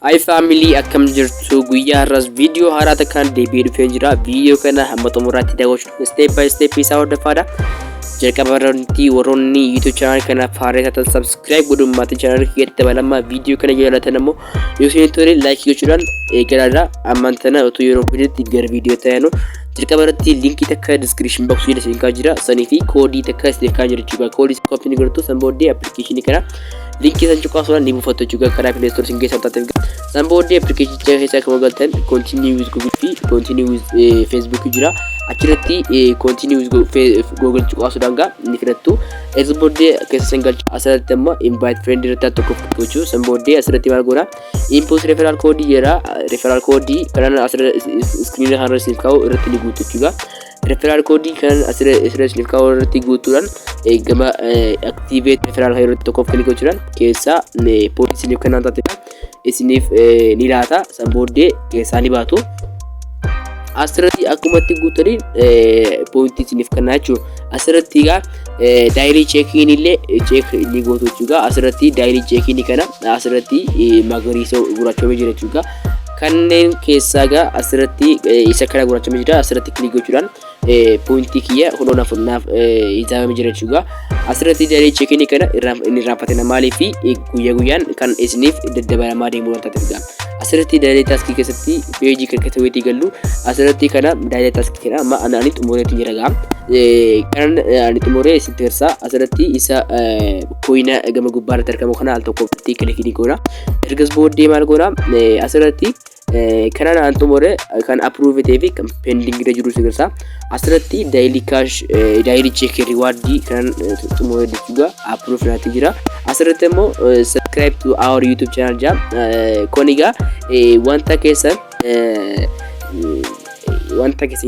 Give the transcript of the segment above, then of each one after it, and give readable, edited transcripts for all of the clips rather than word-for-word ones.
Hi family, akkam jirtu? Guyyaa har'as viidiyoo haaraa takkaan deebi'ee dhufee jira. Viidiyoo kana hamma xumuraatti daawwachuun step by step isaa hordofaadha. Jalqaba irratti warroonni YouTube channel kanaaf haaraa taatan subscribe godhuun maatii channel kiyyatti dabalamaa. Viidiyoo kana jaalatan ammoo yoo isin tole like gochuudhaan eegalaadha. Ammaan tana utuu yeroo fidetti gara viidiyoo ta'anu. Jalqaba irratti linkii takka description box jala isin kaa'aa jira. Sanii fi koodii takka isin kaa'aa jira jechuudha. Koodii copy ni godhatu, san booddee appilikeeshinii kana linkii san cuqaasuudhaan ni buufattu jechuudha. Karaa Play Store isin keessaa taateef, san booddee appilikeeshinicha keessa akkuma galtan continue with Google fi continue with Facebook jira. Achirratti continue with Google cuqaasuudhaan gaa ni filattu. Isa booddee keessa san galchu. Asirratti ammoo invite friend irratti tokko gochuu. San booddee asirratti maal goona? Input referral code jedha. Referral code kanan asirra screen irra isiniif kaa'u irratti ni guutu jechuudha. Referral code kan asirra isiniif kaa'u irratti guutuudhaan gama activate referral irratti tokkoof click gochuudhaan keessaa pointii isiniif kennaan taate isiniif ni laata. San booddee keessaa ni baatu. Asirratti akkumatti guutanii pointii isiniif kennaa jechuudha. Asirratti egaa daily check-in illee check ni gootu jechuudha. Asirratti daily check-in kana asirratti magariisa gurraachamee jira jechuudha. Kanneen keessaa egaa asirratti isa kana gurraachamee jira. Asirratti click gochuudhaan pointii kiyya kunoo naaf ijaarame jira jechuudha. Asirratti daily check-in kana inni irraanfatina, maalii fi guyyaa guyyaan kan isiniif daddabalamaa deemuu waan taateef egaa. Asirratti daily taskii keessatti peejii kan keessa wayitii gallu, asirratti kana daily taskii kana amma ani xumureetu jira gaa. Kanan ani xumuree isitti agarsiisa. Asirratti isa coina gama gubbaarratti argamu kana al tokko click ni goona. Ergas booddee maal goona? Asirratti kanan an xumure kan approve ta'ee fi kan pending irra jiru si agarsiisa. Asirratti daily cash, daily check reward kanan xumure jechuudha. Approve naatti jira. Asirratti immoo subscribe to our YouTube channel jaa. Kun egaa wanta keessan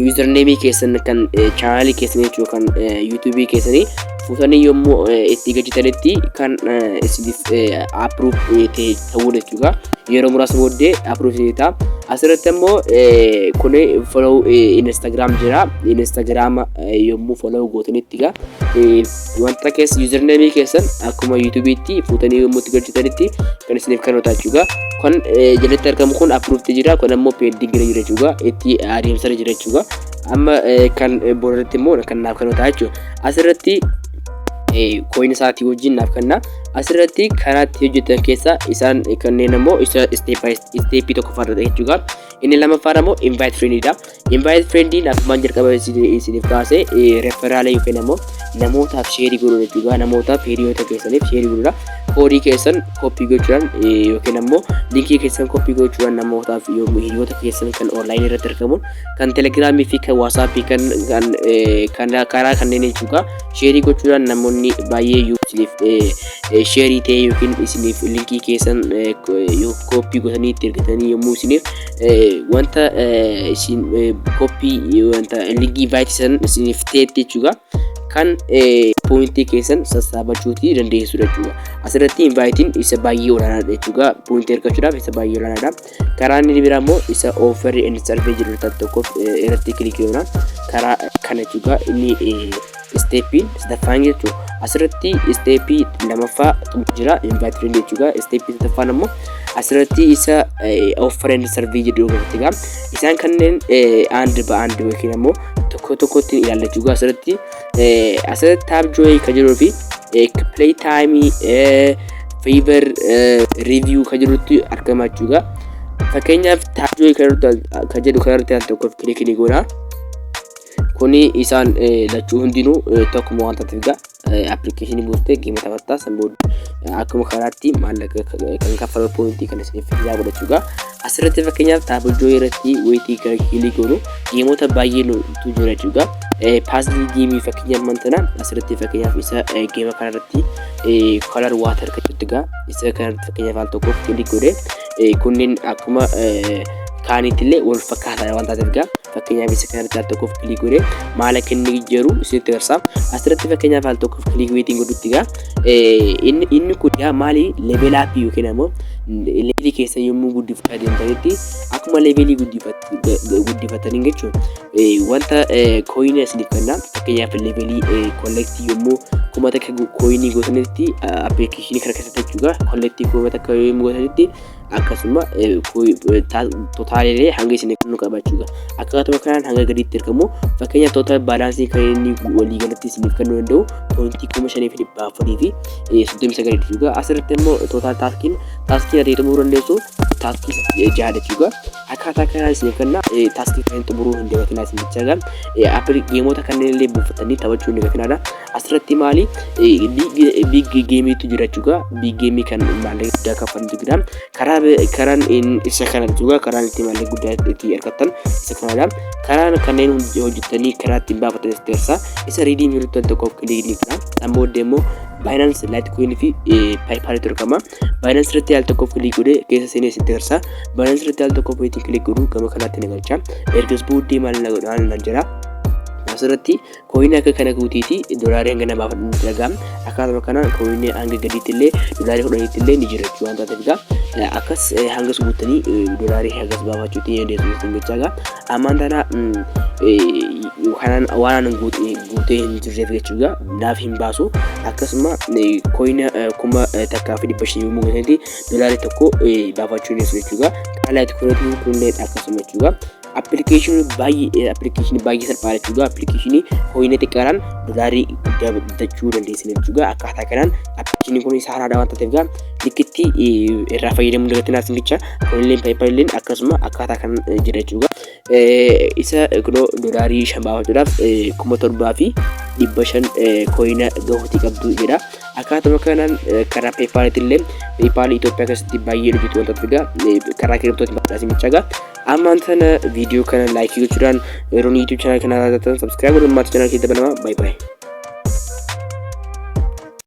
username keessan kan chaanaalii keessanii jechuudha, kan YouTube keessanii fuutanii yommuu itti gajjitanitti kan isiniif approve ta'e ta'uu jechuudha. Yeroo muraasa booddee approve ta'a. Asirratti immoo kun follow Instagram jira. Instagram yommuu follow gootanitti egaa wanta keessa username keessan akkuma YouTubeetti fuutanii yommuu itti galchitanitti kan isiniif kan jechuudha. Kan jalatti argamu kun approved jira. Kun ammoo pending jira jechuudha. Itti adeemsarra jira jechuudha. Amma kan boodatti immoo kan naaf kan ta'a jechuudha. Asirratti coin isaatii wajjin naaf kenna. Asirratti karaa itti hojjetan keessaa isaan kanneen immoo isa step tokkoffaarra jechuudha. Inni lammaffaan immoo invite friendidha. Invite friendiin akkuma jalqaba isiniif kaase referral yookiin immoo namootaaf share godhuu jechuudha. Namootaaf, hiriyoota keessaniif share godhuudha. Koodii keessan copy gochuudhaan yookiin immoo linkii keessan copy gochuudhaan namootaaf, hiriyoota keessan kan onlineii irratti argamuun, kan Telegramii fi kan WhatsAppii, kan karaa kanneen jechuudha. Share gochuudhaan namoonni baay'ee yoo isiniif share ta'e yookiin isiniif linkii keessan copy godhanii itti ergatanii, yommuu isiniif wanta isin copy wanta linkii invite san isiniif ta'etti jechuudha. Kan pointii keessan sassaabachuutii dandeessudha jechuudha. Asirratti inviteiin isa baay'ee olaanaadha jechuudha. Pointii argachuudhaaf isa baay'ee olaanaadha. Karaa inni biraa immoo isa offer and survey jedhu tokkoof irratti click goona. Karaa kana jechuudha, inni stepiin sadaffaan jechuudha. Asirratti stepii lamaffaa jira, invite friend jechuudha. Stepii sadaffaan immoo asirratti isa offer and survey jedhu irratti egaa isaan kanneen አንድ በአንድ yookiin immoo tokko tokkotti ilaalla jechuudha. Asirratti Tapjoy kan jedhuu fi play time, favor, review kan jedhutti argama jechuudha. Fakkeenyaaf Tapjoy kan jedhu kanarratti al tokkoof click ni goona. Kuni isaan lachuu hundinuu tokkuma waan taateef egaa appilikeeshinii buuftee game taphattaa, san booda akkuma karaatti maallaqa kan kaffalu pointii kan isiniif fidaa godhachuudha. Asirratti fakkeenyaaf Tapjoy irratti wayitii click goonu gameota baay'ee nutu jira jechuudha. Puzzle gameii fakkeenyaaf mantana asirratti fakkeenyaaf isa game kanarratti color water kan jettu egaa isa kanarratti fakkeenyaaf al tokkoof click godhee, kunneen akkuma kaanitti illee wal fakkaataa waan taateef egaa fakkeenyaaf isa kanarratti al tokkoof click godhee maal akka inni jiru isinitti agarsiisa. Asirratti fakkeenyaaf al tokkoof click wayitiin godhutti egaa inni kun egaa maali? Level up yookiin immoo levelii keessan yommuu guddifachaa deemtanitti, akkuma levelii guddifatanii jechuun wanta coinii isiniif kenna. Fakkeenyaaf levelii collectii yommuu 1000 coinii gootanitti, appilikeeshinii kana keessatti jechuudha, collectii 1000 yommuu gootanitti Akkasuma totalilee hanga isin kennu qaba jechuudha. Akkaatuma kanaan hanga gadiitti argamu, fakkeenyaaf total balance kan inni waliigalatti isiniif kennuu danda'u point 5439 jechuudha. Asirratti immoo total taskiin taskii ati xumuruu dandeessu taskii jaha jechuudha. Akkaataa kanaan isiniif kenna. Taskii kanneen xumuruu hin dagatinaa isin jechaa. Appilii gameota kanneen illee buufatanii taphachuu hin dagatinaadha. Asirratti maali, big gameiitu jira jechuudha. Big game kan maallaqa guddaa kaffalantu jira. Karaa karaan isa kana jechuudha. Karaan itti maallaqa guddaa itti argattan isa kanadha. Karaan kanneen hojjetanii karaa ittiin baafatan isa isa redeem yeroo tokkoof click godha. Amma booddee immoo Binance, Litecoin fi PayPalitu argama. Binance irratti al tokkoof click godhee keessa seenee sitti agarsiisa. Binance irratti al tokkoof itti click godhu gama kanaatti ni galcha. Ergas booddee maal na godha naan jira. Asirratti coin akka kana guutiiti doolaarii hanga namaaf ni dalagaa. Akkaatuma kanaan coin hanga gadiitti illee doolaarii 10tti illee ni jira jechuu waan taateef egaa akkas hangas guutanii doolaarii hangas baafachuutti ni dandeessu jechuun jechaa egaa ammaan tana kanaan waan ani guutee hin jirreef jechuudha naaf hin baasu. Akkasuma coin 1500 yommuu guutanitti doolaarii 1 baafachuu ni dandeessu jechuudha. Karaa Litecoiniitiin kunillee akkasuma jechuudha. Application baay'ee salphaa jechuudha. Application coin xiqqaadhaan doolaarii guddaa bitachuu dandeessan jechuudha. Akkaataa kanaan appilikeeshiniin kun isa haaraadha waan ta'eef egaa likkitti irraa fayyadamuu dagatinaa isin. Kunillee PayPalilleen akkasuma akkaataa kanaan jira jechuudha. Isa kunoo doolaarii 5 baafachuudhaaf 7500 coin gahuutii qabdu jedha. Akkaatuma kanaan karaa PayPalitti illee, PayPal Itoophiyaa keessatti baay'ee hojjetu waan ta'eef egaa karaa cryptootiin baafadhaa isin jechaa. Ammaan tana viidiyoo kana like gochuudhaan yeroo YouTube channel kanaa taatan subscribe godhuun maatii channel keessa dabalamaa. Baay'ee baay'ee.